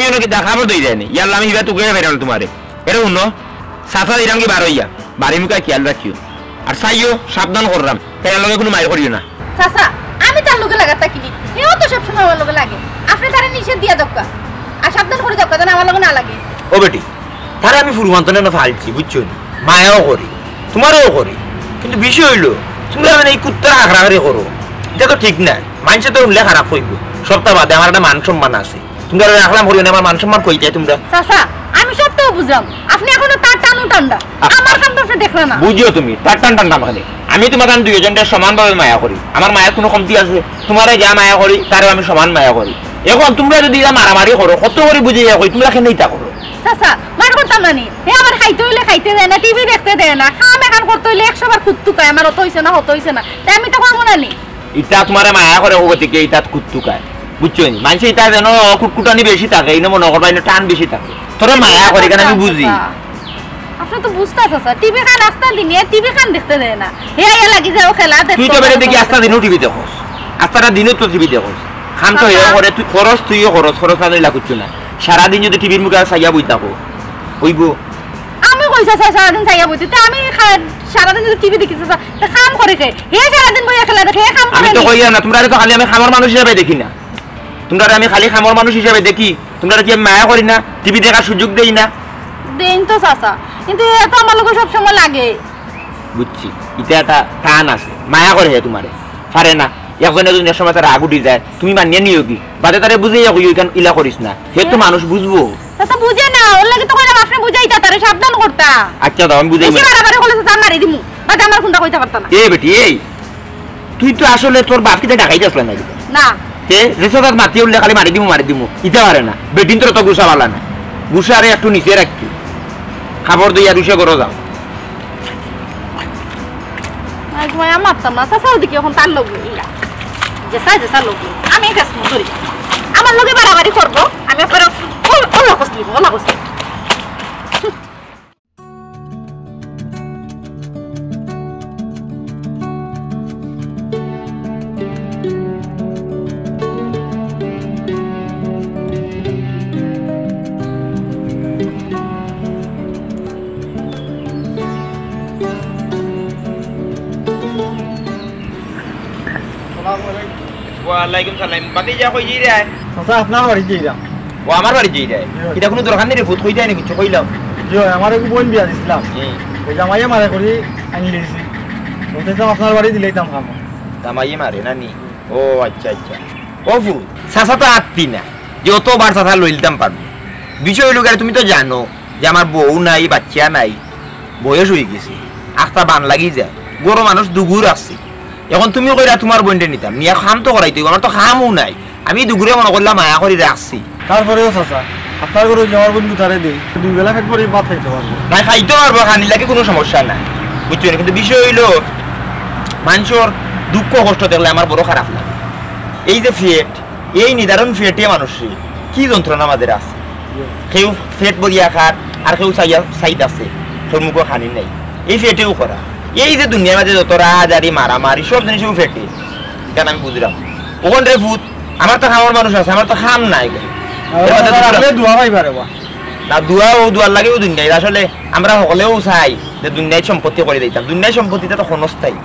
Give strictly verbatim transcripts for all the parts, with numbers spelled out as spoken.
কেন কি দেখা বলতে দেয়নি? ইয়াল্লা, আমি হিবা তুকে বেরাম তোমারে। এরে হুনো, চাচা দিরাম কি বার অইয়া, বাড়ি মুখা খেয়াল রাখিও। আর চাইও, সাবধান কররাম, তাই লগে কুনু মাইর করিও না। চাচা, আমি তার লগে লাগাত থাকিনি, হেও তো সবসময় আমার লগে লাগে। আপনে তারে নিষেধ দিয়া দেউক্কা, আর সাবধান করি দেউক্কা, যেন আমার লগে না লাগে। ও বেটি, তারে আমি ফুরু মানতো না ফালছি, বুঝছো নি? মায়াও করি, তোমারেও করি, কিন্তু বিষয় অইলো, তুমরা মানে এই কুত্তার হাঁকড়াহাঁকড়ি করো, ইটা তো ঠিক নায়। মানষে তো হুনলে খারাপ অইবো। সবতা বাদে আমার একটা মান সম্মান আছে। তুমরারে রাখলাম করিও না, আমার মান সম্মান কই যায় তুমরা? চাচা, আমি সবতাউ বুঝলাম, আপনে এখনো তার টানো টান্ডা। আ- আমার কাম তো আপনে দেখলা না। বুঝিও তুমি, তার টান টান্ডা মানে। আমি তোমার দুইজনরে সমানভাবে মায়া করি, আমার মায়ার কুনু কমতি আছে? তোমারে যা মায়া করি, তারেও আমি সমান মায়া করি। এখন তুমরা যদি ইলা মারামারি করো, কত করি বুঝাইয়া কই, তুমরা কেনে ইতা করো? চাচা, মার করতাম না নি। হে আবার খাইতে অইলে খাইতে দেয় না, টিভি দেখতে দেয় না, কাম এখান করতে অইলে একশো বার কুত্তুকায়, আমার অত অইছে না, হত অইছে না, তাই আমি তো করবো না নি। ইতা তোমারে মায়া করে, ও গতিকে ইতা কুত্তুকায়, বুঝছো নি? মানষে ইতা যেন কুটকুটানি বেশি থাকে, ইনো মনো করবা, ইনো টান বেশি থাকে। তোরে মায়া করে, কেনে আমি বুঝি। চাচা, আপনে তো বুঝতা চাচা, টিভি খান আস্তা দিনে, টিভি খান দেখতে দেয় না। হে আইয়া লাগি যায়, ও খেলা দেখতে তুই তো বেটা দেখি আস্তা দিনও টিভি দেখোস, আস্তাটা দিনও তো টিভি দেখোস। খান তো হে চাচা। করে, তুই খরচ, তুইও খরচ, খরচ না দিলা কিচ্ছু না। সারাদিন যদি টিভির মুখে চাইয়া বই থাকো, অইবো? আমি কইছি চাচা, সারাদিন চাইয়া বইতে, তে আমি খা-, সারাদিন যদি টিভি দেখি চাচা, তে কাম করে কে? হে সারাদিন বইয়া খেলা দেখে, হে কাম আমি করে তো নি? কইয়া না, তোমরারে তো খালি আমি কামর মানুষ হিসাবে দেখি না। তোমরারে আমি খালি কামর মানুষ হিসাবে দেখি, তোমরারে কি আমি মায়া করি না, টিভি দেখার সুযোগ দেই না? দেইন তো চাচা, কিন্তু এ তো আমার লগে সব সময় লাগে। বুঝছি, ইটা একটা টান আছে, মায়া করে হে তোমারে, পারে না। একজনে যদি এক সময় তার রাগ উঠি যায়, তুমি মানিয়া নিও কি? বাদে তারে বুঝাইয়া কইও, "ইখান ইলা করিস না।" হে তো মানুষ বুঝবো। চাচা বুঝে না, ওর লাগি তো কইলাম আপনে বুঝাইতা, তারে সাবধান করতা। আচ্ছা, দাও, আমি বুঝাই বেশি মানে। বাড়াবাড়ি করলে চাচা মারি দিমু, বাদে আমার কুনটা কইতা পারতা না। এ বেটি, এই, তুই তো আসলে তোর বাপ কিতা ডাকাইত আসলে না কিতা? না। তে, যে সব মাতি উঠলে খালি মারি দিমু, মারি দিমু, ইতা পারে না। বেটিন্তর তো গুছা বালা না, গুছারে একটু নিচে রাখি। খাবার দইয়া রুশে ঘরো যাও। আজ ভাই আমার মারতাম না, চাচা ওদিকে এখন তার লগে ইয়া। যে চাই যে চার লগে। আমি গেছ মন ধরি। আমার লগে বাড়াবাড়ি করবো, আমি একবারে ওলা কষলি, ওলা কষলি। ওয়ালাইকুম সালাম। বাকি যা কই যাই রে? চাচা, আপনার বাড়ি যাই রে। ও, আমার বাড়ি যাই রে? জি। ইটা কুনু দরকার নাই রে, ভূত কই যায় না কিচ্ছু কইলাম। জি, আমার এক বোন বিয়া দিছিলাম। হুম। ওই জামাইয়ে মারে করি আনি দিছি। বলতেছিলাম আপনার বাড়ি দিলেইতাম খামো। জামাইয়ে মারে না নি? ও আচ্ছা, আচ্ছা। ও ভূত, চাচা তো আত্তি না, যতবার চাচা লইলতাম পারবো। বিষয় অইলো গিয়া, তুমি তো জানো যে আমার বউ নাই, বাচ্চা নাই, বয়স অই গেছে, আখতা বান লাগি যায়, ঘরো মানুষ দুগুর আছে। এখন তুমি কইরা তুমার বইনরে নিতাম, নিয়া কাম তো করাইতে অইবো, আমার তো কামও নাই। আমি দুগুরে মনো করলাম মায়া করি রাখছি। তারপরেও চাচা, আপনার ঘরো যে আমার বইন দুটারে দেই, দুই বেলা পেট ভরি ভাত খাইতে পারবো। নাই, খাইতে পারবো, খানির লাগি কুনু সমস্যা নাই, বুঝছো নি? কিন্তু বিষয় অইলো, মানষর দুঃখ কষ্ট দেখলে আমার বড় খারাপ লাগে। এই যে পেট, এই নিদারুণ পেটে মানুষে কি যন্ত্রণার মাঝে আছে। কেউ পেট ভরিয়া খার, আর কেউ চাইয়া চাইত আছে, কেউর মুখো খানি নাই। এই পেটেউ করা। এই যে দুনিয়ার মাঝে যত রাহাজারি, মারামারি, সব জিনিসউ পেটে। ইখান আমি বুঝরাম। অখন রে ভূত, আমার তো কামর মানুষ আছে, আমার তো কাম নাই। এর মাঝে তো আপনে দোয়া পাইবা রে বা। না, দোয়া ও দোয়ার লাগেউ দুনিয়াত। আসলে আমরা হকলেউ চাই যে দুনিয়াত সম্পত্তি করি দিতাম। দুনিয়ার সম্পত্তিটা তো ক্ষণস্থায়ী,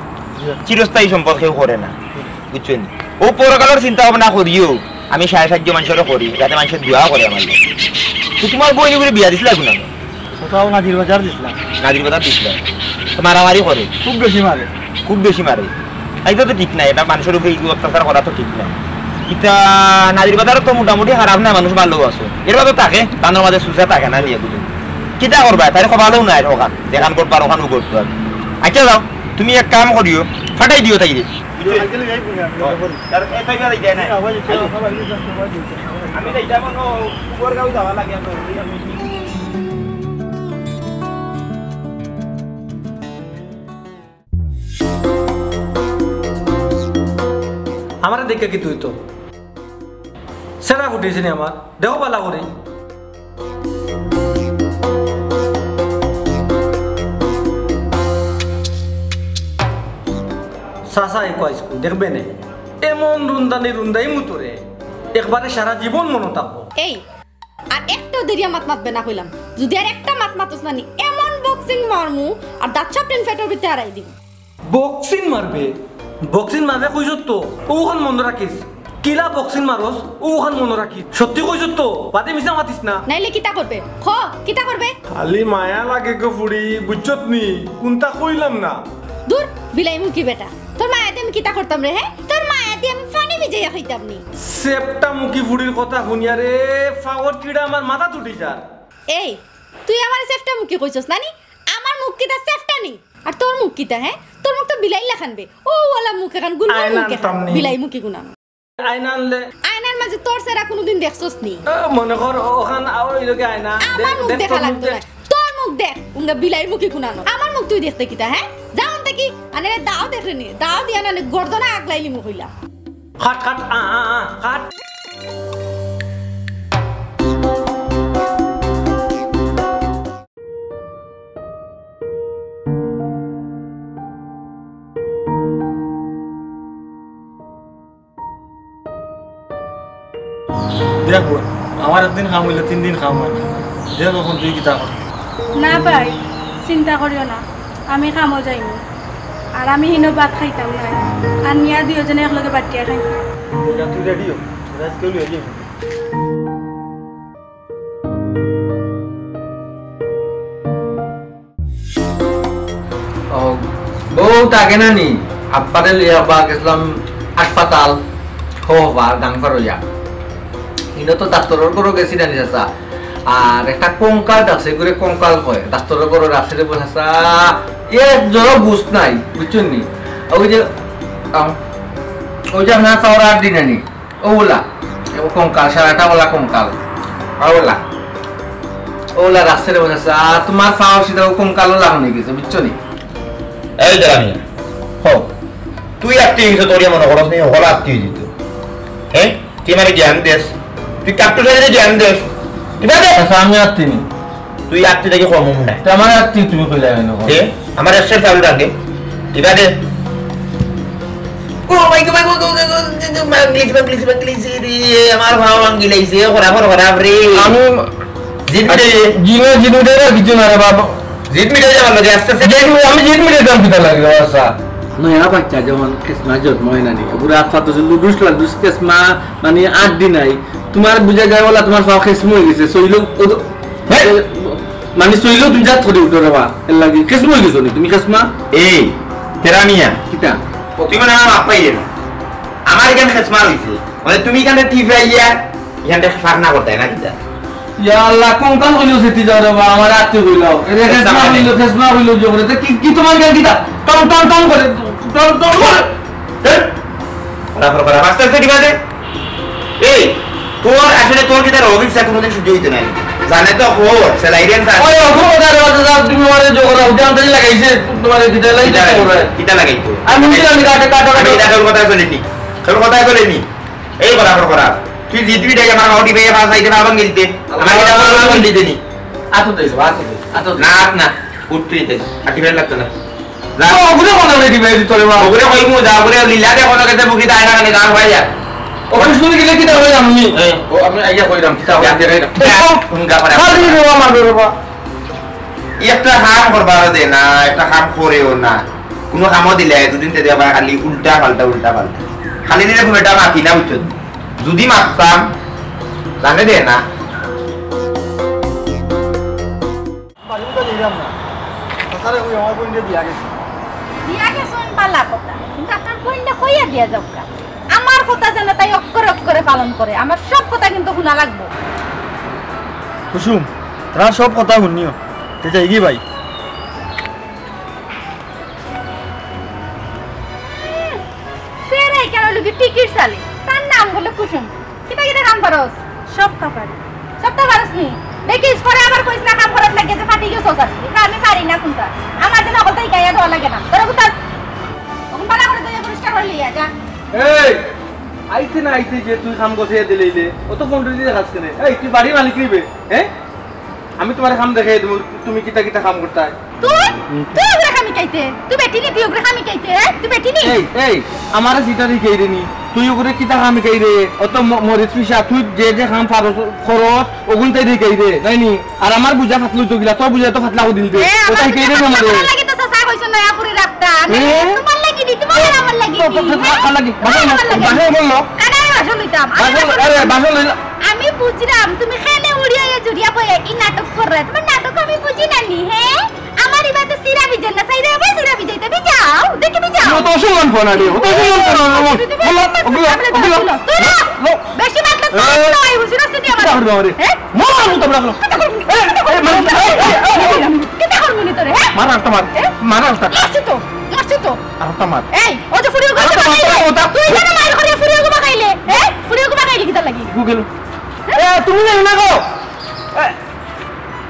চিরস্থায়ী সম্পদ কেউ করে না। বুঝছো নি? ও পরকালর চিন্তা ভাবনা করিও, আমি সাড়ে সাতজন মানষরে করি, যাতে মানষে দোয়া করে আমার লাগি। তো তুমার বইনরে বিয়া দিছিলা কুনানো? কোথাও নাজির বাজার দিছিলাম। নাজির বাজার দিছিলা? তো মারামারি করে? খুব বেশি মারে। খুব বেশি মারে? ইটা তো ঠিক নায়, ইটা মানষর উপরে ইগু অত্যাচার করা তো ঠিক নায়। ইটা নাজির বাজারো তো মোটামুটি খারাপ নায়, মানুষ ভালাউ আছে। এর বাদে থাকে, তানর মাঝে সুজা থাকে না নিয়া বুঝি। কিতা করবা? তাইর কপালেউ নাই অখান, যেখান করবার অখানউ করতো আর। আচ্ছা যাও, তুমি এক কাম করিও, ফাটাই দিও তাইরে। বুঝছো? আঙ্কেল, যাই বলি আমি, ও, ওটা করি। তার এ তাই বেলা যায় না। আবার যেতে হবে, আবার যেতে হবে, আবার যেতে হবে। আমি যাইতাম অনো উপরগাঁও যাওয়া লাগে, আমি আমারে দেখে কিতা অইতো? সেরা ফুটেছে নি আমার, দেখো বালা করি। চাচা, এই কয় স্কুল দেখবে নে, এমন রুন্দানি রুন্দাইমু তোরে, একবারে সারা জীবন মনো থাকবো। এই, দেরিয়া মাত মাতবে না কইলাম। যদি আর একটা মাত মাতস না নি, এমন বক্সিং মারমু, আর দাঁত সব টিন ফেটর ভিতরে হারাই দিমু। বক্সিং মারবে? বক্সিং মারবে কইছত তো, অখান মনো রাখিস। কিলা বক্সিং মারস, অখান মনো রাখিস। সত্যি কইছত তো, বাদে মিছা মাতিস না। নাইলে কিতা করবে? খ, কিতা করবে? খালি মায়া লাগে গো ফুড়ি, বুঝছত নি? কুনতা কইলাম না। দূর, বিলাইমুখী বেটা। তোর মায়াতে আমি কিতা করতাম রে, হে? তোর মায়াতে আমি পানি ভিজাইয়া খাইতাম নি। সেপ্টা মুখী ফুড়ির কথা হুনিয়া রে, ফাওর কিড়া আমার মাথাত উঠি যার। এই, তুই আমারে সেপ্টা মুখী কইছস না নি? আমার মুখ কিতা সেপ্টা নি? আর তোর মুখ কিতা, হে? তোর মুখ তো বিলাইর লাখান বে। অউ অলা মুখ এখান গুনগুন আয়না মুখ এখান। আনতাম নি। বিলাইমুখী গুনানো। আয়না আনলে? আয়নার মাঝে তোর চেহারা কুনুদিন দেখছস নি? আ, মনে কর অখান আও, অউ লগে আয়না। আমার দেখ, মুখ দেখ দেখা তোর মুখ লাগতো দেখ। না। তোর মুখ দেখ, উঙ্গা বিলাইমুখী গুনানো। আমার মুখ তুই দেখতে কিতা, হে? যা অন থাকি, আনে রে দাও দেখরে নি, দাও দিয়া নানে গর্দনা আগলাইলিমু কইলা। কাট, কাট, আ, আ, আ, কাট। দেখ বোন, আমার একদিন কাম অইলে তিন দিন কাম অয় না। দেখ অখন তুই কিতা কর। না ভাই, চিন্তা করিও না, আমি কামো যাইমু। আর আমি হিনো ভাত খাইতাম না, আর নিয়া দুইওজনে একলগে বাটিয়া খাইমু। তুই রেডি হ, আজকে লইয়া যাইমু। ও, বউত আগে না নি, আব্বারে লইয়া বা গেছিলাম হাসপাতাল, খোবা, গাংফার অইয়া। ইনো তো ডাক্তরর ঘরো গেছি না নি চাচা। আর একটা কঙ্কাল ডাকছে, ঘুরে কঙ্কাল কয়। ডাক্তরর ঘরো রাখছে রে বলে, চাচা, এক জোড়া বুঝ নাই, বুঝছইন নি? ওই যে, আম, ওই যে আপনার চাওয়ার আট দিন আনি। ওলা, ও কঙ্কাল, সারাটা ওলা কঙ্কাল। ওলা। ওলা রাখছে রে বলে, আর তোমার পাও সিধা ও কঙ্কালও লাগানো গেছে, বুঝছো নি? এই দাঁড়া মিয়া, হো, তুই আত্তি হইছ, তোর মনে করস নি, হকল আত্তি হইত। হ্যাঁ? তুই আমারে জ্ঞান দেস, তুই কাট্টু সাইডে জ্ঞান দেস। ঠিক আছে? আচ্ছা, আমি আত্তি নি। তুই আত্তি থাকি কম না। তো আমার আত্তি তুমি কইলে কেন? এ, আমার একশো চাউল রাখে। ঠিক আছে? ও মাই গড, মাই গড, মাই গড, মাই গড, মাই গড, মাই গড, মাই গড, মাই গড, রে, আমার ভাও ভাঙ্গি লাইছে, খরাপ, খরাপ, খরাপ রে। আমি জিত মিটাই। জিনো, জিনো দে না, কিছু না রে বাবা। জিত মিটাই যাবার লগে আস্তে আস্তে। জিত মি-, আমি জিত মিটাই দাম কিতা লাগে, আচ্ছা। নয়া বাচ্চা যেমন কিসমা জন্ম হয় না নি, পুরা আফা তো লুডুস লাডুস কিসমা, মানে আট দিন নাই। তোমার বুঝা যায় বলা তোমার পাও কিসমা হয়ে গেছে, শৈল ও তো হ্যাঁ? মানে, শৈল তুমি জাত করে উঠো রে বা, এর লাগি। খেসমা হয়ে গেছো নি তুমি, খেসমা? এই, তেরা মিয়া। কিতা? তুই মানে আমার বাপ পাইয়ে না। আমার এখানে খেসমা হইছে। মানে, তুমি এখানে টিভি আইয়া, এখানে ফারনা করতে না কিতা? ইয়া আল্লাহ, কোন কাম হইলো সেটি যাও রে বা, আমার আত্মীয় হইলো। এটা খেসমা খেসমা মানে? হইলো, খেসমা হইলো যে করে। তা কি, কি তোমার গান কিতা? টন টন টন করে, টন টন করে। ধ্যাৎ। খরা খরা খরা, আস্তে আস্তে টিপা দে। এই, তোর আসলে তোর কিতা অভিজ্ঞতা কোনোদিন সহ্য হইতো নাই। জানে তো খোর, স্যালাইরিয়ান স্যার। ওই, ওই, ওই, ওই, ওই, ওই, তুমি আমারে জোর করো, উঠে আনতে লাগাইছে, তোমারে কিতা লাগাইছে, কিতা লাগাইছে? কিতা লাগাইছে? আমি বুঝলাম, আমি কাটে, কাটে, আমি কাটে। এটা তোর কথা চলেনি। তোর কথা চলেনি। এই খরা খরা খরা। তুই জিতবি তাই আমার মাটি ভাই আমার সাইডে বাবা গিলতে। আমার কিতা বলবো বল দিতে নি। আতো দে, আতো দে, আতো দে। না, না। উঠ তুই দে। আটি ভাই লাগতো না। যা। ও, ওগুলো কোনো রেডি ভাই, তোরে বাবা। ওগুলো কইমু, যা, ওগুলো লীলা দে, কোনো গেছে মুখে যায় না, খালি গান হয়ে যায়। ও, কৃষ্ণ গেলে কি দাঁড়াই আমি? হ্যাঁ। ও, আমি আইয়া কইলাম, কি দাঁড়াই, যা। দেখাই না। যা। ও, হুম, যা, যা। খালি রে বাবা, মারবে রে বাবা। একটা কাম করবার দে না, একটা কাম করেও না। কোনো কামও দিলে, দুদিন তে আবার খালি উল্টা পাল্টা, উল্টা পাল্টা। খালি দিলে খুব একটা মাতি না, বুঝছো? যদি মারতাম, জানে দে না। বাড়ি উঠা যাইলাম না। তাছাড়া ওই আমার বোনকে দিয়া গেছে। দিয়া গেছে, ওই বালা কথা। কিন্তু আপনার বোনটা কইয়া দিয়া যাও কা? আমার কথা যেন তাই অক্ষরে অক্ষরে পালন করে। আমার সব কথা কিন্তু শোনা লাগবো। কুসুম, তারা সব কথা শুনিও। তে যাই কি ভাই? হুম, সেরাই কেন লুকি টিকিট চালে? তার নাম বলে কুসুম। কিতা কিতা কাম পারস? সবতা পারি। সবতা পারস নি? দেখিস, পরে আবার কইস না কাম করার লাগে যে ফাটি গেছস আর কি। এটা আমি পারি না কোনটা। আমার জন্য হকলতা হিকাইয়া দেওয়া লাগে না। তোর কোথাও ওখান ভালো করে ধুয়ে পরিষ্কার করে লিয়া যা। এই, আইতে না আইতে যে তুই কাম গছিয়া দিলে, অত ফোন দিয়ে কাজ করে। এই, তুই বাড়ি মালিক নিবে, হ্যাঁ? আমি তুমারে কাম দেখাই দিমু, তুমি কিতা কিতা কাম করতায়। তুই? তুই ওগুরে কাম হিকাইতে? তুই বেটি নি, তুই ওগুরে কাম হিকাইতে, হ্যাঁ? তুই বেটি নি? এই, এই, আমারে সিটারি হিকাইরে নি। তুই ওগুরে কিতা কাম হিকাইরে? অত ম-, মরিচ পিসা, তুই যে যে কাম পারস, করস, ওগুন তাই হিকাইরে, তাই নি? আর আমার বুঝা ফাতলা অইতো গিলা, তোর বুঝা তো ফাতলা করি দিল দে। এ, ওটা আমার হিকাইরে না আমারে। আমার লাগি তো চাচা কইছো নয়া ফুরি রাখতা। আমি এ? তোমার লাগি নি, তোমার আর আমার লাগি তো, তো, নি, তো, হ্যাঁ? কার লাগি? আমার লাগি। বাসন, বাসন বললো। কার আমি বাসন লইতাম? আমি বাসন, বাসন আরে, লইতাম। বাসন লইলা। আমি বুঝলাম, তুমি কেনে উড়িয়া ইয়া জুড়িয়া বইয়া ই নাটক কররায়। তোমার নাটক আমি বুঝি না নি, হ্যাঁ? আমার ইবা তো সিরা ভিজে না, সাইরা আবার সিরা ভিজাইতে ভিজাও, দেখি ভিজাও। ও তো অসম্মান করা রে, ও তো অসম্মান করা রে, ও। তুমি বলো, ওগুলো, আমি ওগুলো। তুই না, লো। বেশি মাতলে তো এ। নয়, বুঝি না, সিটি আমার। বাবা রে। হ্যাঁ? মার, আমি তো রাখলো। কিতা করবি? এ, এ, মার, এ, এ, এ, এ। কিতা করবি নি তোরে, হ্যাঁ? মার, একটা মার। এ? মার, একটা। মারছি তো, মারছি তো। আর একটা মার। এই, ও যে ফুরিও আর একটা মার, বাগাইলে। ওটা। তুই কেনে মার করে ফুরিও বাগাইলে? হ্যাঁ? ফুরিও বাগাইলে কিতা লাগি? গুগল। এ, তুমি জানো না গো? এ,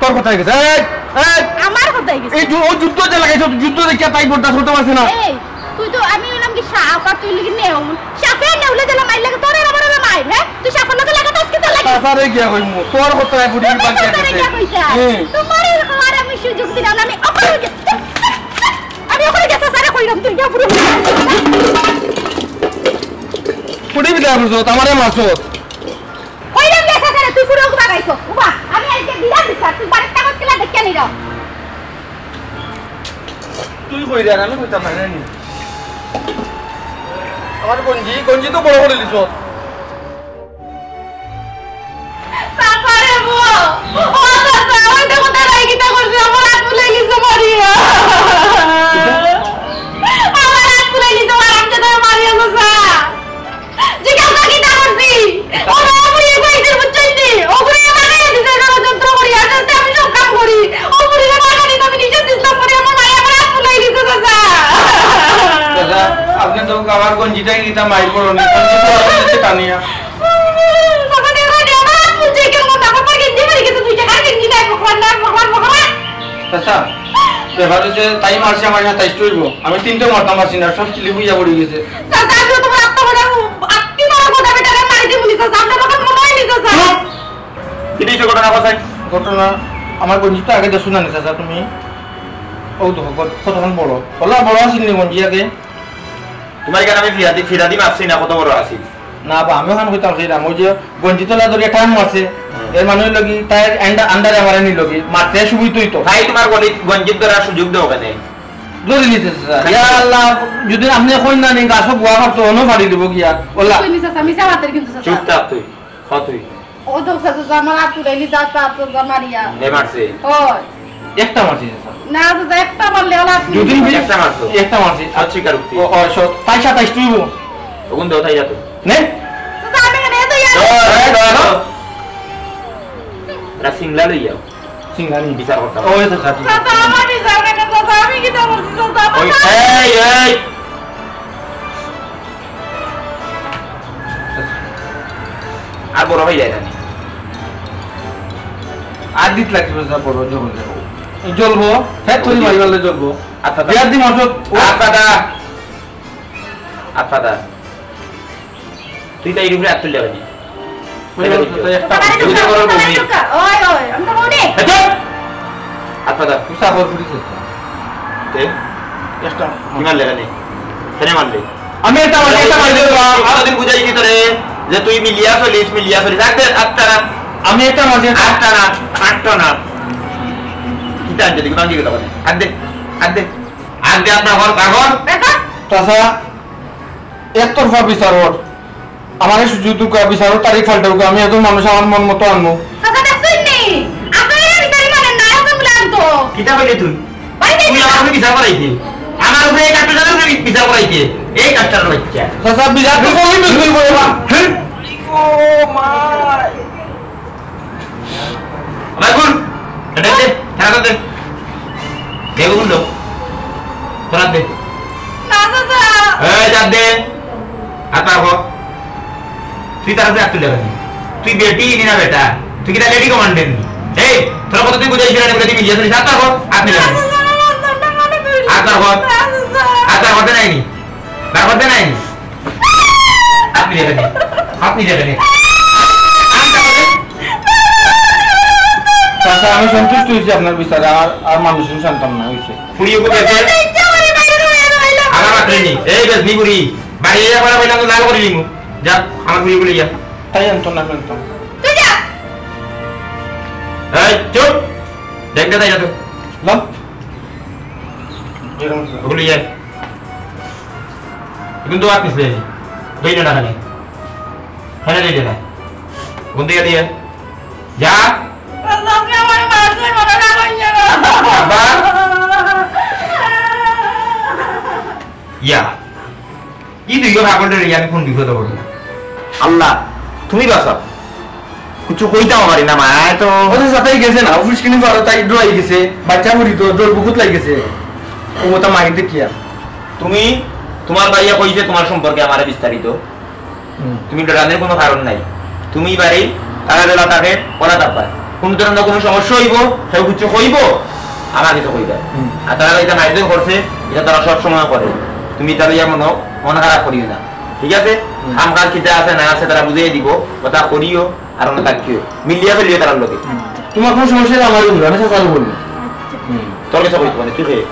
তোর কথা অইগেছে। এই, এই। আমার কথা অইগেছে। এই যু-, ও যুদ্ধ যে লাগাইছে, যুদ্ধ দেখিয়া তাই বরদাস্ত করতে পারছে না। এই, তুই তো, আমি অইলাম কি সাপ আর তুই অইলি কি নেউল। সাপে আর নেউলে যেলা মাইর লাগে, তোর আর আমার অলা মাইর, হ্যাঁ? তুই সাপর লগে লাগাত আজকে তোর লাগে। চাচারে গিয়া কইমু, তোর কথা ফুটি তুই বাদ দিয়া চাচারে গেছে। গিয়া কইছা? হ্যাঁ। তোমার এই হওয়ার আমি সুযোগ দিলাম, আমি অপর হয়ে গেছি। আমি অপর হয়ে গেছি, চাচারে কইলাম, তুই গিয়া পুরো ফুটি বিদায় করছো, আমারে মারছো। কইলাম যে চাচারে, তুই ফুরিও বাগাইছো। উবা, আমি আজকে দিলাম বিচার, তুই বাড়ির কাগজ কিলা দেখিয়া নিল। তুই কইরে আর আমি কইতাম না, জানি। আমার গঞ্জি, গঞ্জি তো বড় করি দিছ। চাচা রে গো, ও চাচা, ওই দেখো তারা কিতা করছে, আমার আত ফুলাই গেছে মারিয়া। আমার আত ফুলাই গেছে, আর আমি তো মারিয়া চাচা। জিজ্ঞাসা কিতা করছি? ওরা ওগুলি কইছে, বুঝছইন নি? ওগুলি আমারে দিছে ষড়যন্ত্র করি, আর যাতে আমি সব কাম করি। ওগুলি আমারে দিছে, আমি নিজে দিছিলাম, পরে আমার মায়ে আমার আত ফুলাই দিছে, চাচা। চাচা, আপনি তো আমার গঞ্জিটাই কিতা মাইর করো নি, গঞ্জি তো আপনি দিতে টানিয়া। চাচা, দেখো নি, আমার আত ফুলছে, কেমন কথা, আমার গেঞ্জি মারি গেছে, দুই টাকার গেঞ্জি নাই, বকরা না, বকরা, বকরা। চাচা, ব্যাপার হচ্ছে, তাই মারছে আমার সাতাইশ হইব। আমি তিনটে মারতাম পারছি না, সব স্লিপ হইয়া পড়ে গেছে। চাচা, আমি তোমার আত্মা বলে, আত্মি মারা কথা বেটারে মারি দিমু নি, চাচা, আপনার কথা মনে হয় নি, চাচা? চুপ! কি হইছে ঘটনা, কোথায়? ঘটনা, আমার গঞ্জি তো আগে দেখছো না, চাচা, তুমি? ও তো, কত-, কতক্ষণ বড়? ওলা বড় আছিল নি গঞ্জি আগে? তোমার এখানে আমি ফিরাদি, ফিরাদি মারছি না, কত বড় আছিল? না বা, আমিও খান কইতাম সেইরাম, ওই যে গঞ্জি তলা ধরিয়া টান মারছে, হুম। এর মানে হইল কি, তাই আন্ডা-, আন্ডারে আমারে নিল কি, মারতে সুবিধা হইতো। ভাই, তোমার গলি-, গঞ্জিত ধরার সুযোগ দেও কেনে? ধরে নিতে চাচা। ইয়া আল্লাহ, যদি আপনি কইন না নি, গাছও বুয়া মারতো, অন্য ফাড়ি দিব গিয়া। ওলা। তুই মিছা, মিছা মাতের কিন্তু চাচা। চুপ থাক তুই, হ তুই। ও তো চাচা, আমার আত তুলে নি, চাচা, আত তুলে মারিয়া। হে মারছে? হয়। একটা মারছি, চাচা। না, চাচা, একটা মারলে ওলা আপনি দুদিন মিলে একটা মারছো? একটা মারছি। সৎ স্বীকারোক্তি। ও, ও, সৎ। তাই সাতাইশ তুই বল। ওগুন দেও, তাই যা তো। নে? চাচা, আমি কেন এত ইয়া? ধর, এই ধর, ধর। এরা সিংলা লই যাও। সিংলা নি? বিচার করতাম। ওই তো, চাচা। চাচা, আমার বিচার কেন, চাচা? আমি কিতা করছি, চাচা? আমার ওই, এই, এই। আর বড় হয়ে যায় না। আর দিত লাগবে, যা বড় যখন যাবো। জ্বলবো, ফের তুই মারি মারলে জ্বলবো। আচ্ছা, বিয়ার দিন অসৎ। আচ্ছা, দা। আচ্ছা, দা। তুই তো এই রূপে আত্তুল যাবে নি। ওই তো একটা চাচা, বাড়ি তুই তো ঢুকা, বড় চাচা, বাড়ি বউ। ঢুকা। ওই, ওই, আমি তো বউ নেই। এই চুপ! আচ্ছা, দা। উষা কর ঘুরিছে। তে? একটা। কি মারলে কেনে? কেনে মারলে? আমি একটা মারছি, একটা মারছি। আরো দিন বুঝাইছি তোরে যে তুই মিলিয়া চলিস, মিলিয়া চলিস। আটটা, আটটা না। আমি একটা মারছি, একটা। আটটা না, আটটা না। কিতা আনতে দেখি, ভাঙি গেল। আট দে, আট দে, আট দে, আপনার ঘর, ঘর। চাচা, একতরফা বিচার ওর। আমারে সুযোগ দিউক্কা, বিচারর তারিখ পাল্টাউক্কা, আমি এজন মানুষ আমার মন মতো আনমু। চাচা, দেখছইন নি? আপনারা বিচারি মানেন না, এখন বলে আনতো। কিতা কইলে তুই? ভাই, তুই আমার উপরে বিচার করাইতে? আমার উপরে এই কাজটার উপরে বিচার করাইতে? এই কাজটার বাচ্চা। চাচা, বিচার তো করবি, তুই করবি না। হ্যাঁ? ও মাই। আমার গুণ। এটা দে, খেলা দে। দে গুণ লো। তোরা দে। না, চাচা। এই, যা দে। হাত পার কর। তুই তার কাছে হাত তুলে রাখবি। তুই বেটি নি না বেটা? তুই কিতা লেডি কমান্ডেন্ট নি? এই, তোরা কত তুই বুঝাইছিস না, তুই মিলিয়া চলিস। হাত পার কর, হাত মিলে। না, চাচা, আমার হাত ধরটা মনে করি। হাত পার কর। না, চাচা। হাত পার করতে নাই নি? বার করতে নাই নি? হাত মিলে রাখবি। হাত মিলে রাখবি। হাত পার কর। চাচা, আমি সন্তুষ্ট হইছি আপনার বিচারে, আর, আর মানুষ আমি শুনতাম না, হইছে। ফুড়ি ওকে বেঁচে। আমার মাত্র নি। এই বেশ, নি বুড়ি। বাইরে যা করা বললাম তো লাল করে দিমু। যা, আমার ফুড়ি বলে যা। তাই আনতো না, আনতো না। তুই যা। এই, চুপ। দেখতে তাই যা তো। লো। যেরকম ছিল। ওগুলো ইয়ে। এখন তো আর কিছু নেই। দই না, না, না। খানা দই না। কোন দিকে দিয়ে? যা। আব্বা। ইয়া। কি দুইজন আগল ধরে আমি কোন বিপদে পড়লাম? আল্লাহ, তুমি বাঁচাও। কিছু কইতাম পারি না, মায় তো। ও তো সাথেই গেছে না, অফিস কিনে পারো, তাই ডরাই গেছে। বাচ্চা বুড়ি তো, ডর বুকুত লাগি গেছে। ও তা মাইর দেখিয়া। তুমি, তোমার ভাইয়া কইছে তোমার সম্পর্কে আমারে বিস্তারিত। হুম। তুমি ডরানোর কোনো কারণ নাই। তুমি বাড়ি তারা বেলা থাকে, ওরা তারপর কোনো ধরনের কোনো সমস্যা হইব, কেউ কিছু কইব, আমার কিছু কইবে। হুম। আর তারা এটা মাইর করছে, এটা তারা সব সময় করে। তুমি তাহলে ইয়া মনো, মন খারাপ করিও না, ঠিক আছে? হুম। কাম কাজ কিতা আছে না আছে তারা বুঝিয়ে দিব, কথা করিও, আর অন্য থাকিও, মিলিয়া ফেলিও তারার লগে। হুম। তোমার কোনো সমস্যা নেই, আমার বলবো, আমি চাচারও বলবো। হুম। তোর কাছে কইতে পারে, তুই খে,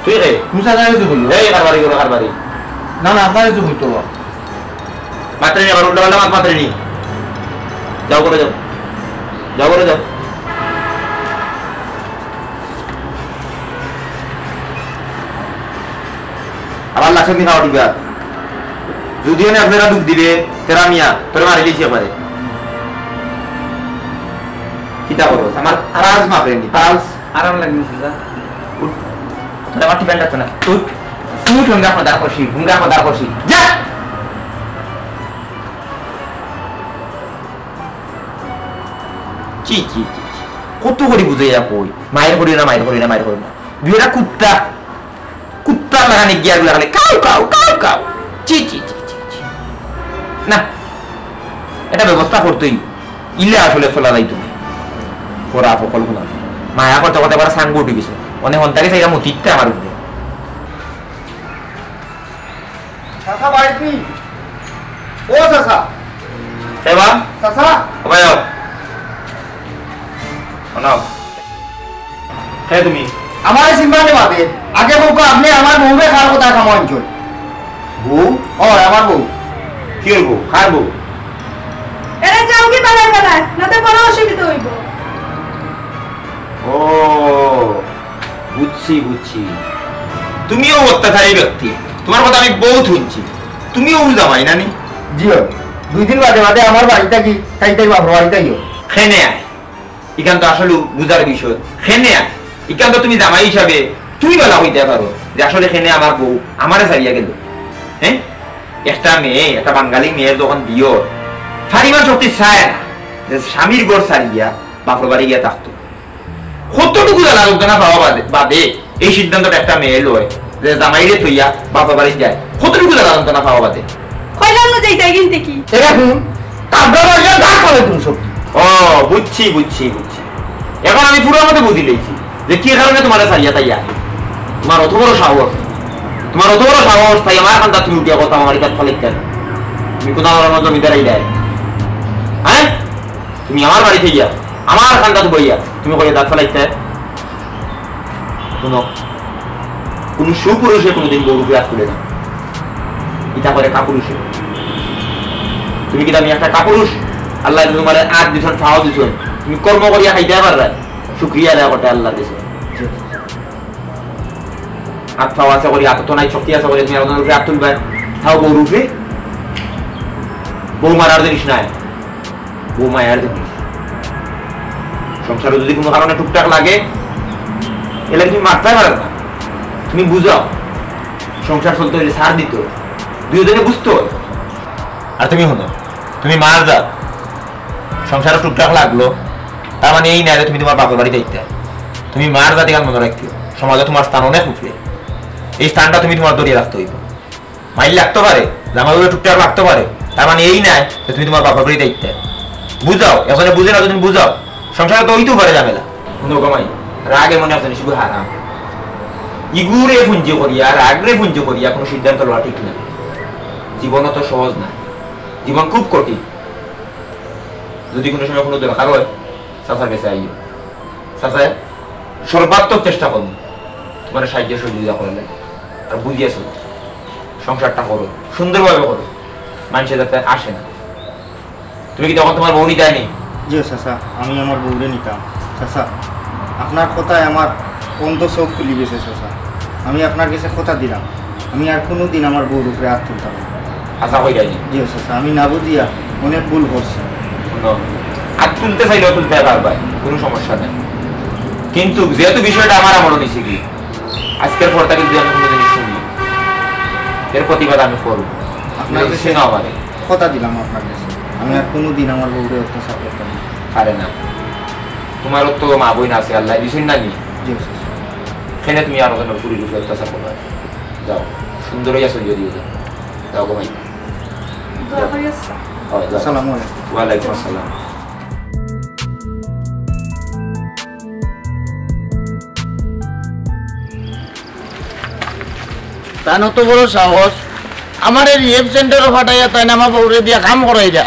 তুই খে। তুমি চাচার কাছে বলবো। এই কারবারি গুলো কারবারি। না, না, আপনার কাছে বলতে হবে। মাত্রে নি, আবার উল্টা পাল্টা মাত মাত্রে নি। যাও করে যাও। যাও করে যাও। আবার লাশের দিন খাওয়া দিবা। যদিও না আপনারা দুখ দিবে, তেরা মিয়া, তোরে মারি দিয়েছি একবারে। কিতা করো? আমার পালস মাপে নি, পালস। আরাম লাগনি, চাচা। উঠ। তোর আমার টিফিন লাগতো না। উঠ। উঠ, হুঙ্গা খোদার খুশি, হুঙ্গা খোদার খুশি। যা! চি, চি, চি, চি। কত করি বুঝাইয়া কই? মাইর করিও না, মাইর করিও না, মাইর করিও না। দুইটা কুত্তা। কুত্তার লাখান গিয়া গুলা খালি কাউ, কাউ, কাউ, কাউ। চি, চি, চি, চি, চি। না, এটা ব্যবস্থা করতেই। ইলে আসলে চলা যাইতো না। খরা ফকল গুলা। মায়া করতে করতে আবার সাঙ্গ উঠি গেছে। অনেক অন্তাকে চাইরা মতিতে আমার উপরে। চাচা বাড়িত নি? ও চাচা। এ বা? চাচা। ও ভাই, আও। শোনাও। কে তুমি? আমারে চিনবা নি বাদে। আগে কউক্কা, আপনে আমার বউরে কার কথায় কামো আনছইন? বউ? অয়, আমার বউ। কিওর বউ? কার বউ? এরে যাওগি বালায় বালায়, নাতে বড় অসুবিধা অইবো। ও, বুঝছি, বুঝছি। তুমিও অত্যাচারী ব্যক্তি। তোমার কথা আমি বউত হুনছি। তুমিও অউ জামাই না নি? জি অয়। দুই দিন বাদে বাদে আমার বাড়ি থাকি, তাই তাই বাপর বাড়ি যাইও। কেনে আয়। ইখান তো আসলে বুঝার বিষয়। কেনে আয়। ইখান তো তুমি জামাই হিসাবে তুমি বালা কইতায় পারো যে আসলে কেনে আমার বউ আমারে ছাড়িয়া গেল। হ্যাঁ? একটা মেয়ে, একটা বাঙালি মেয়ের যখন বিয়া, পরিবার শক্তি চায় না যে স্বামীর ঘর ছাড়িয়া বাপর বাড়ি গিয়া থাকতো। কতটুকু জ্বালা যন্ত্রণা পাওয়া বাদে, বাদে এই সিদ্ধান্তটা একটা মেয়ে লয় যে জামাইরে থইয়া বাপর বাড়ি যায়? কতটুকু জ্বালা যন্ত্রণা পাওয়া বাদে? কইলাম না যে এটাই কিনতে কি? এরা হুন, কাবরা বাজার গা করে তুমি সব। ও, বুঝছি, বুঝছি, বুঝছি। এখন আমি পুরো মতো বুঝি লইছি যে কি কারণে তোমার ছাড়িয়া তাই আয়। তোমার অত বড় সাহস, তোমার অত বড় সাহস, তাই আমার কান্দাত তুমি উঠিয়া কথা আমার ইটা ফালিত কেন? তুমি কোথাও আমার জমিদার আইলায়? হ্যাঁ? তুমি আমার বাড়িত গিয়া, আমার কান্দাত বইয়া, তুমি কইয়া দাঁত ফালাইতে? হুনো, কুনু সুপুরুষে কুনুদিন বউর উপরে আত তুলে না। ইটা করে কাপুরুষে। তুমি কিতা আমি একটা কাপুরুষ? আল্লায় তোমারে আত দিছইন, পাও দিছইন। তুমি কর্ম করিয়া খাইতায় পাররায়। শুকরিয়া আদায় করতে আল্লার কাছে। আত পাও আছে করি, আত তো নাই, শক্তি আছে করি, তুমি একজনর উপরে আত তুলবায়। তাও বউর উপরে? বউ মারার জিনিস নায়। বউ মায়ার জিনিস। সংসারো যদি কুনু কারণে টুকটাক লাগে, এর লাগি তুমি মারতায় পারো না। তুমি বুঝাও, সংসার চলতে অইলে ছাড় দিতে অয়। দুইওজনে বুঝতে অয়। আর তুমি হুনো, তুমি মার জাত। সংসারো টুকটাক লাগলো, তার মানে এই নায় যে তুমি তোমার বাপর বাড়ি যাইতায়। তুমি মার জাত, ইখান মনো রাখিও। সমাজো তোমার স্থান অনেক উপরে। এই স্থানটা তুমি তোমার ধরিয়া রাখতে অইবো। মাইর লাগতো পারে, জামাই বউয়ে টুকটাক লাগতো পারে, তার মানে এই নায় যে তুমি তোমার বাপর বাড়ি যাইতায়। বুঝাও, একজনে বুঝে না, তুমি বুঝাও। সংসারো তো অইতেউ পারে ঝামেলা। হুনো গো মাই, রাগ এমন এক জিনিস, ইগু হারাম। ইগুরে পুঞ্জি করিয়া, রাগরে পুঞ্জি করিয়া কুনু সিদ্ধান্ত লওয়া ঠিক না। জীবন অত সহজ না, জীবন খুব কঠিন। যদি কুনু সময় কুনু দরকার অয়, চাচার কাছে আইও। চাচা, সর্বাত্মক চেষ্টা করমু তুমারে সাহায্য সহযোগিতা করার লাগি। আর বুঝিয়া চলো, সংসারটা করো, সুন্দরভাবে করো, মানষে যাতে আসে না। তুমি কিতা অখন তুমার বউ নিতায় নি? জি চাচা, আমি আমার বউরে নিতাম। চাচা, আপনার কথায় আমার অন্ধ চোখ খুলি গেছে চাচা। আমি আপনার গেছে কথা দিলাম, আমি আর কুনুদিন আমার বউর উপরে আত তুলতাম না। হাছা কইরায় নি? জি চাচা, আমি না বুঝিয়া অনেক ভুল করছি। হুনো, আত তুলতে চাইলেও তুলতায় পারবায়, কুনু সমস্যা নাই। কিন্তু যেহেতু বিষয়টা আমার আমলো নিছে গি, আজকের পর থাকি যদি আমি কুনু জিনিস হুনি, এর প্রতিবাদ আমি করমু। আপনার গেছে কথা দিলাম আপনার গেছে, আমি আর কুনুদিন আমার বউরে অত্যাচার করতাম না। পারে না। তুমারও তো মা বইন আছে, আল্লায় দিছইন না নি? জি চাচা। কেনে তুমি আরো জনর ফুরির উপরে অত্যাচার করবায়? যাও, সুন্দর অইয়া চলিয়া দিও যাও। যাও গো মাই। দোয়া করি আচ্ছা। হয়, যাও। আসসালামু আলাইকুম। ওয়ালাইকুম আসসালাম। তান অত বড় সাহস, আমারে রিহেব সেন্টারো পাঠাইয়া তাইন আমার বউরে দিয়া কাম করাইরা।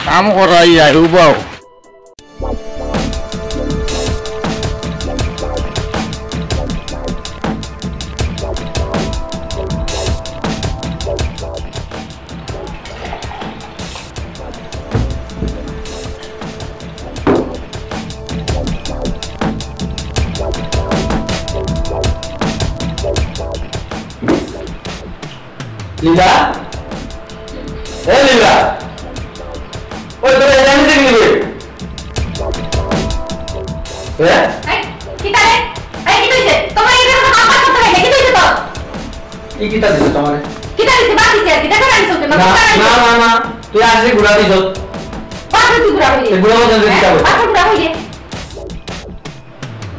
কাম করাইয়া, উবাও। লীলা? এ লীলা? ওই তোরা এখানে থেকে নিবে? হ্যাঁ? এই, কিতা রে? এই, কিতা অইছে? তুমার এই ধরনের কাম কাজ করতে লাগে, কিতা অইছে তোর? এই কিতা দিছে তুমারে? কিতা দিছে? বাদ দিছে আর কি, দেখো না, আমি চলতে না, না, না, না, না, তুই আসলে ঘুরা দিছ। বাদ দে তুই ঘুরা হইলে। এই ঘুরা বলতে হ্যাঁ? কিতা বলছে? বাদ দে ঘুরা হইলে।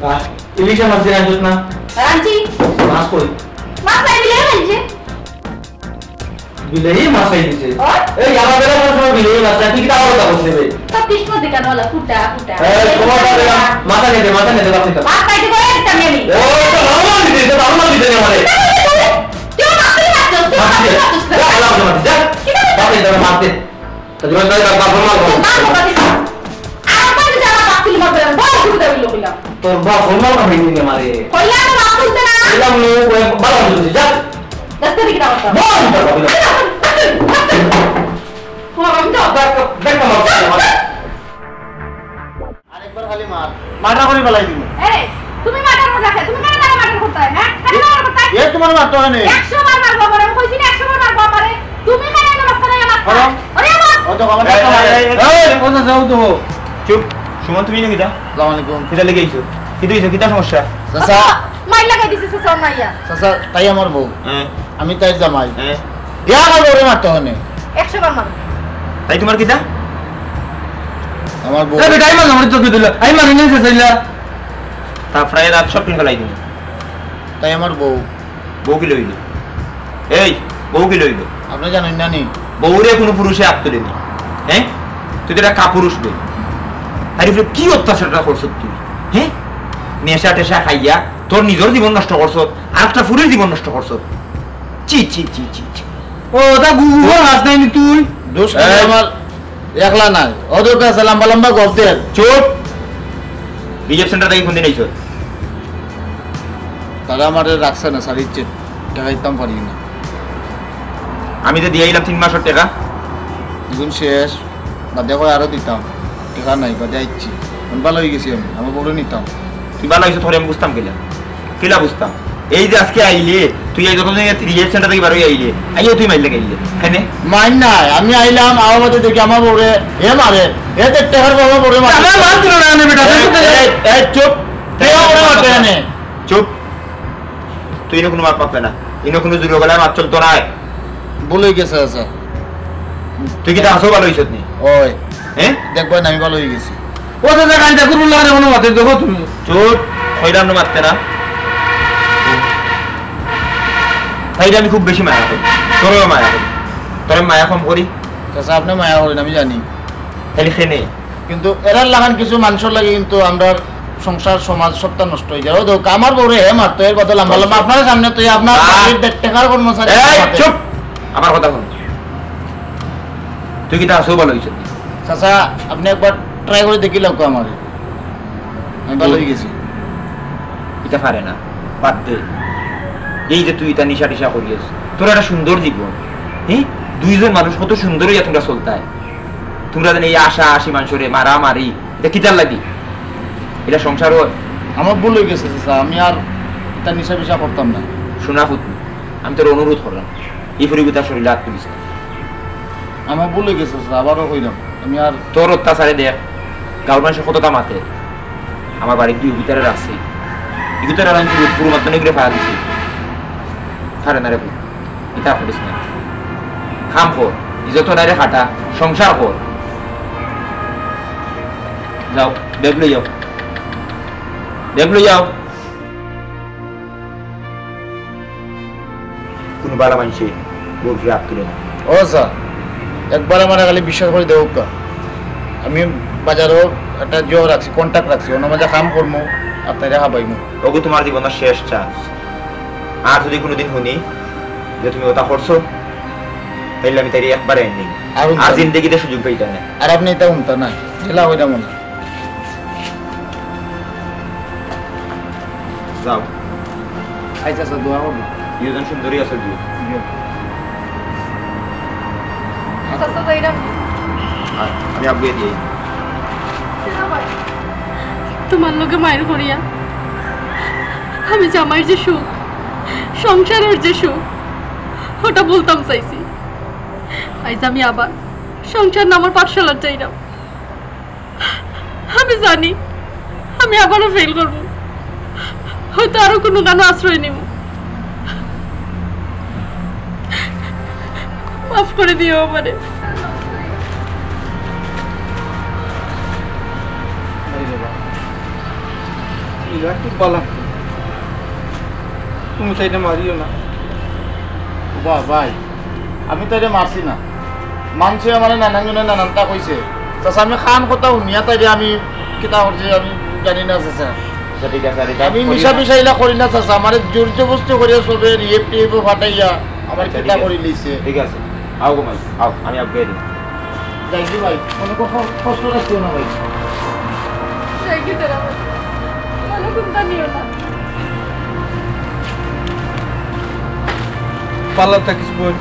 আহ, ইলিশে মাছ দিয়া আনছত না? রাঁধছি। মাছ কই? মাছ নাই, বিলে রাঁধছে। বিলেই মাছ খাই দিছে। ও? এই, আমার বেলা কোনো সময় বিলেই মাছ খায়, তুই কিতা আবার কথা বলছিস বে? তো কৃষ্ণ দিকানওয়ালা, ফুটা, ফুটা। এই, তোমার বাপে না, মাথা খেতে, মাথা খেতে, বাপ খেতে। মাছ খাইতে করে দিতাম আমি। ও, তো ভালো মাছ দিতে, তো ভালো মাছ দিতে না আমারে। তুই মাছ তুলে মারছস, তুই মাছ তুলে মারছস। যা, ভালো মাছ মারতে, যা। কি করে? বাপ খেতে, মারতে। তো তোমার তাই বাপ, বাপ, বাপ, বাপ। বাপ, বাপ, বাপ। আর আমার যদি আমার বাপ তুলে মারবে, বড় অসুবিধা হইল কইলাম। তোর বাপ হলো না হইনি রে মারে। কইলাম তো বাপ তুলতে না। কইলাম নো, ওই বাবা তুলতে যা। দশ তারিখ দাও তো। বল, বল, বল। তোমার আমি তো দেখ, দেখ, আমার বাপ। আরেকবার খালি মার। মার্ডার করি ফালাই দিমু। এই, তুমি মার্ডার করতে আছে, তুমি কেন তারা মার্ডার করতে হয়, হ্যাঁ? কেন মার্ডার করতে হয়? এ তোমার মারতে হয় না। একশো বার মারবো আমারে, আমি কইছি না একশো বার মারবো আমারে। তুমি কেন এনে মাঝখানে আমার করো। আরে বাবা! ও তো কমান্ডার এই, এই, এই, এই, এই, এই, ও তো যাও তো। চুপ। সুমন, তুমি না কিতা? আসসালামু আলাইকুম। কিতা লেগে আইছো? কিতা হইছে? কিতা সমস্যা? চাচা। মাইর লাগাই দিছে চাচা, মাইয়া। চাচা, তাই আমার বউ। হ্যাঁ। আমি তাইর জামাই। হ্যাঁ। ইয়া আমার বউরে মারতে হয় না। একশো বার মারো। তাই তোমার কিতা? আমার বউ। এ বেটা, আমি মারলাম, আমি তো কি দিল? আমি মারি নাই, চাচা, ইলা। তা ফ্রাই রাত সব কিনে ফেলাই দিন। তাই আমার বউ। বউ কি লইল? এই, বউ কি লইল? আপনি জানেন না নি? বউরে কোনো পুরুষে আত তুলে না। হ্যাঁ? তুই তো একটা কাপুরুষ বে। আরে, কি অত্যাচারটা করছ তুই? হ্যাঁ? নেশা টেশা খাইয়া তোর নিজর জীবন নষ্ট করছ, আর একটা ফুরির জীবন নষ্ট করছ। ছি, ছি, ছি, ছি, ছি। ও, তা গুগল হাস নাই নি তুই? দোষ কি এই। আমার একলা নাই, অদরকার আছে লম্বা লম্বা গল্প দের। চুপ! রিহেব সেন্টার থাকি কোন দিন আইছো? তারা আমারে রাখছে না, স্যার, ইচ্ছে টেকা দিতাম পারি না। আমি যে দিয়া আইলাম তিন মাসর টেকা। এখন শেষ, বাদে কয় আরো দিতাম, টেকা নাই, বাদে আইছি। আমি ভালো হয়ে গেছি, আমি আমার বউরে নিতাম। তুই ভালো হয়েছে, তোরে আমি বুঝতাম কিলা? কিলা বুঝতাম? এই যে আজকে আইলে, তুই এই যতদিন রিহেব সেন্টার থাকি বার হয়ে আইলে, আইয়া তুই মাইর লাগাইলে। কেনে? মাইর নাই, আমি আইলাম, আমার মধ্যে দেখি আমার বউরে, হে মারে, হে দেড় টেকার বউ আমার বউরে মারে। আমার মার দিল না, আনে বেটা। এই, এই, এই, চুপ। কে আমার বউরে মারতে আনে? চুপ। তুই ইনো কোনো মাত মাতবে না। ইনো কোনো জুরে গলায় মাত চলতো নায়। ভুল হয়ে গেছে, আচ্ছা। তুই কিতা আসো ভালো হইছত নি? ওই। হ্যাঁ? দেখবা না, আমি ভালো হয়ে গেছি। ও চাচা, গাঞ্জা কুরুল লাগানো কোনো মাতে দেখো তুমি। চুপ, কইলাম না মাততে না। তাইলে আমি খুব বেশি মায়া করি। তোরেও মায়া করি। তোরে মায়া কম করি? চাচা, আপনি মায়া করেন, আমি জানি। তাইলে কেনে? কিন্তু এরার লাখান কিছু মানুষর লাগি কিন্তু আমরার সংসার, সমাজ সবটা নষ্ট হয়ে যায়। ও দেখো, আমার বউরে হে মারতো, এর বদলে লম্বা লম্বা আপনার সামনে তো আপনার আহ! বাড়ির দেড় টেকার কর্মচারী এই, মারতো। চুপ! আমার কথা হুন। তুই কিতা আসো ভালো হইছে? চাচা, আপনি একবার ট্রাই করে দেখি লাগবো আমার। আমি ভালা অইগেছি। ইতা পারে না, বাদ দে। এই যে তুই ইতা নিশা টিশা করিস, তোর একটা সুন্দর জীবন, হ্যাঁ? দুইজন মানুষ কত সুন্দর অইয়া তোমরা চলতায়, তোমরা যেন এই আশা আশি মানষরে মারামারি, ইতা কিতার লাগি? ইতা সংসার অয়? আমার ভুল অইগেছে চাচা, আমি আর ইতা নিশা টিশা করতাম না। শোনা পুত, আমি তোরে অনুরোধ করলাম, ই ফুড়িগুতার শরীলে আত তুলিস না। আমার ভুল অইগেছে চাচা, আবারও কইলাম, আমি আর তোর অত্যাচারে দেখ, গাঁওর মানষে কততা মাতে। আমার বাড়িত দুই গুতারে রাখছি, ইগুতারে রাখছি, পুরো মাত্র নিগরে ফায়া দিছি। পারে না রে পুত, ইতা করিস না। কাম কর, ইজ্জত নাইরে খাটা, সংসার কর। যাও, ব্যাগ লই যাও, ব্যাগ লই যাও। কুনু ভালা মানষে বউর উপরে আত তুলে না। ও চাচা, একবার আমারে খালি বিশ্বাস করি দেউক্কা। আমি বাজারো একটা জিও রাখছি, কন্টাক্ট রাখছি, অনর মাঝে কাম করমু, আপনারে খাবাইমু। ওগু তুমার জীবনর শেষ চান্স। আর যুদি কুনুদিন হুনি যে তুমি অতা করছো, তাইলে আমি তাইরে একবারে আইনি। আর হুনতাম না। জিন্দেগিতে সুযোগ পাইতা না। আর আপনে ইতা হুনতা না, জেলা অইতাম না। যাও। আচ্ছা, আচ্ছা, দোয়া করবো। দুইজন সুন্দরী আছে, দিও। দিও। চাচা, যাইরাম। আর আমি আগুয়ে দিই। তুমার লগে মাইর করিয়া আমি জামাইর যে সুখ, সংসারর যে সুখ, অটা ভুলতাম চাইছি। আইজ আমি আবার সংসার নামর পাঠশালাত যাইরাম। আমি জানি, আমি আবারও ফেল করমু, হয়তো আরো কুনু কানো আশ্রয় নিমু। মাফ করি দিও আমারে। তুমি তাইরে মারিও না। ও বা ভাই, আমি তাইরে মারছি না। মানষে আমারে নানান জনে নানানতা কইছে। চাচা, আমি কান কথা হুনিয়া তাইরে আমি কিতা করছি আমি জানি না চাচা। আচ্ছা, ঠিক আছে, আর এটা আমি করিও মিশা না। মিশা ইলা করি না চাচা, আমারে জোর জবরদস্তি করিয়া সবে রিয়েপ টিয়েপ ফাটাইয়া আমার আচ্ছা, কিতা ঠিক আছে। করি লিছে। ঠিক আছে, আও গো মাই, আও, আমি আগুয়ে দিই। যাই কি ভাই, মনে কষ্ট, কষ্ট রাখিও না ভাই। যাই কি তোরা ভাই, মনে কুনটা নিও না। পার্লার থাকিস বোন।